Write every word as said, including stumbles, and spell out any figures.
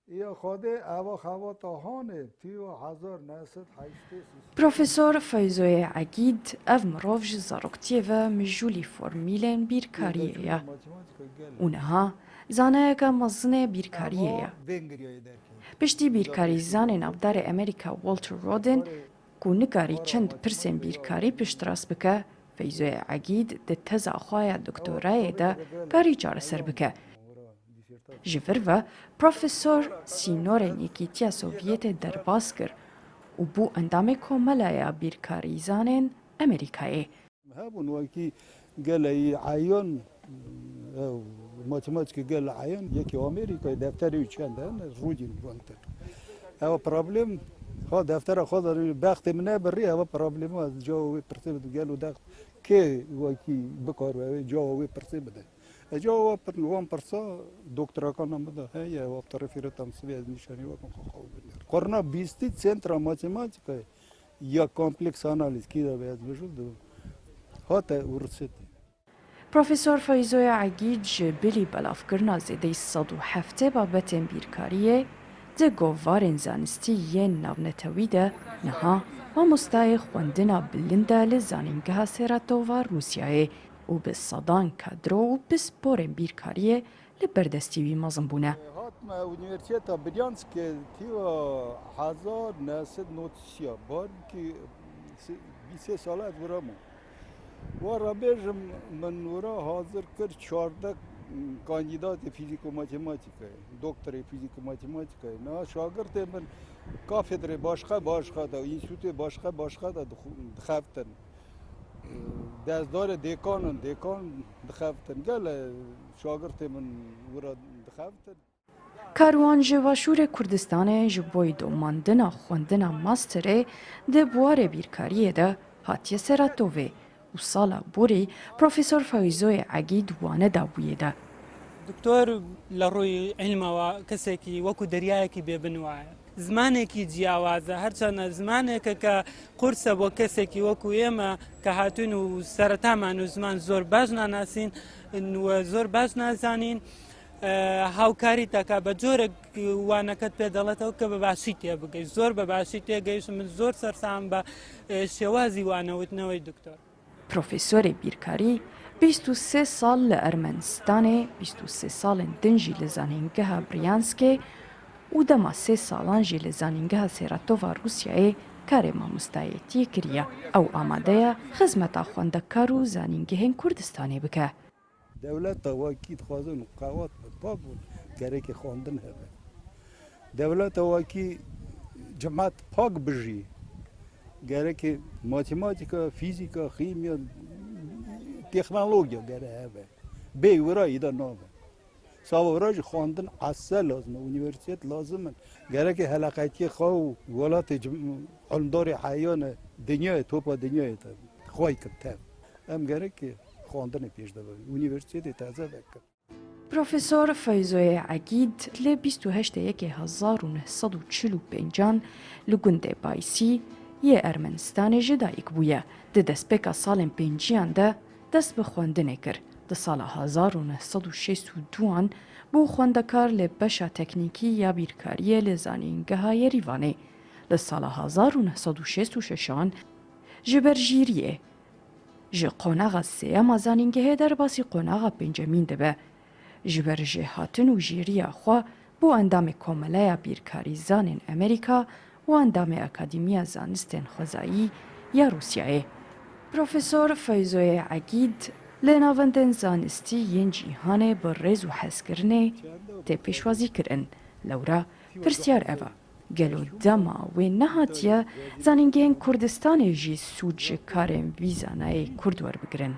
Ya Xwedê eva xebata hanê, tîya hezar neh sed heştê sî. Profesor Feyzoyê Egîd ev mirov ji zaroktiyê ve mijûlî formîlên bîrkariyê ye û niha zanayeke mezin ê bîrkariyê ye. Piştî bîrkarîzanê navdarê Amerîka Walter Rodin ku nikarî çend pirsên bîrkarî piştrast bike, Feyzoyê Egîd di teza xwe ya doktorayê de karî çareser bike. Ji vir ve Profesor sînorên Yekîtiya Sovyetê derbas kir û bû endamê Komeleya Bîrkarîzanên Amerîkayê. Hebûn wekî geleyî eyan, ew matematîkê gel eyan, yekî Amerîkayê defterê wî çend hene, rûdîn wantir. Ew problem, ha deftera xwe de bextê min nebirî, ew problema ez cawa wê pirsê bidim, gelo dext kê wekî bikaro ew ê cawa wê pirsê bide. Ez cawa pir-, wan pirsa doktorakana min de heye, ew terefîrê tam sivê ez nîşanî wekim xwe xwe binêr. Qurna bîstî Centra Matematîkayê ya kompleks analîz kî de be ez mijûl de hate û risêt. Profesor Feyzoya Egîd ji bilî belavkirina zêdeyî sed û heftê babetên bîrkariyê di govarên zanistî yên navnetewî de niha mamostayê xwendina bilind e li Zanîngeha Seratova Rûsyayê û bi sedan kadro û pisporên bîrkariyê li berdestî wî mezin bûne. Hatime Unîversîteta Bryanskê tîya hezar neh sed notîsiya, barkî bîst sê sala ez wira ma. Wa re bêjim, min wira hazir kir çardeh kandîdatê fîzîko matematîkayê, doktorê fîzîko matematîkayê. Niha şagirtê min kafedrê başqa başqa de, înstîtûtê başqa başqa de dixu-, dixebtin. Destdarê dêkan in, dêkan dixebtin. Gele şagirtê min wira dixebtin. Karwan ji Başûrê Kurdistanê ji bo domandina xwendina masterê di buwarê bîrkariyê de hatiye Seratovê û sala borî Profesor Feyzoyê Egîd wane dabûyê de. دکتۆر لە ڕووی عیلمەوە کەسێکی وەکو دەریایەکی بێبن وایە. زمانێکی جیاوازە، هەرچەندە زمانێکە کە قورسە بۆ کەسێکی وەکو ئێمە کە هاتوین و سەرەتامان و زمان زۆر باش ناناسین و زۆر باش نازانین. هاوکاری تاکە بە جۆرە وانەکەت پێ دەڵێتەوە کە بە باشی تێ بگەی. زۆر بە باشی تێگەیشت، من زۆر سەرسام بە شێوازی وانەوتنەوەی دکتۆر. Profesorê bîrkarî bîst û sê sal li Ermenistanê, bîst û sê salên din jî li Zanîngeha Bryanskê û dema sê salan jî li Zanîngeha Sêratova Rûsyayê karê mamostayetiyê kiriye. Ew amade ye xizmeta xwendekar û zanîngehên Kurdistanê bike. Dewleta wekî dixwazin qewat be, pak bûn, gerekê xwendin hebe. Dewleta wekî cimat pak bijî, gerekê matematîka, fîzîka, xîmya, texnolojiya gere hebe. Bê wira îda nabe. Sava wira jî xwendin ese lazim e, unîversîtet lazim in. Gerekê heleqetiyê xwe û welatê cim-, ilmdarê heyane dinyayê, topa dinyayê te xwey kir tev. Em gerekê xwendinê pêş de bibin. Unîversîtetê teze vekin. Profesor Feyzoyê Egîd li bîst û heştê yekê hezar û neh sed û çil û pêncan li gundê Baysî yê Ermenistanê ji dayik bûye. Di destpêka salên pênciyan de dest bi xwendinê kir. Di sala hezar û neh sed û şêst û duan bû xwendekar li beşa teknîkî ya bîrkariyê li Zanîngeha Yerîvanê. Li sala hezar û neh sed û şêst û şeşan ji ber jîriyê ji qonaxa sêyema zanîngehê derbasî qonaxa pêncemîn dibe. Ji ber jêhatin û jêriya xwe bû endamê Komeleya Bîrkarîzanên Amerîka û endamê Akademiya Zanistên Xwezayî ya Rûsyayê. Profesor Feyzoyê Egîd li navendên zanistî yên cîhanê bi rêz û hezkirinê tê pêşwazî kirin. Lewra pirsyar ev e. Gelo dema wê nehatiye zanîngehên Kurdistanê jî sûd ji karên vî zanayê Kurd werbigirin?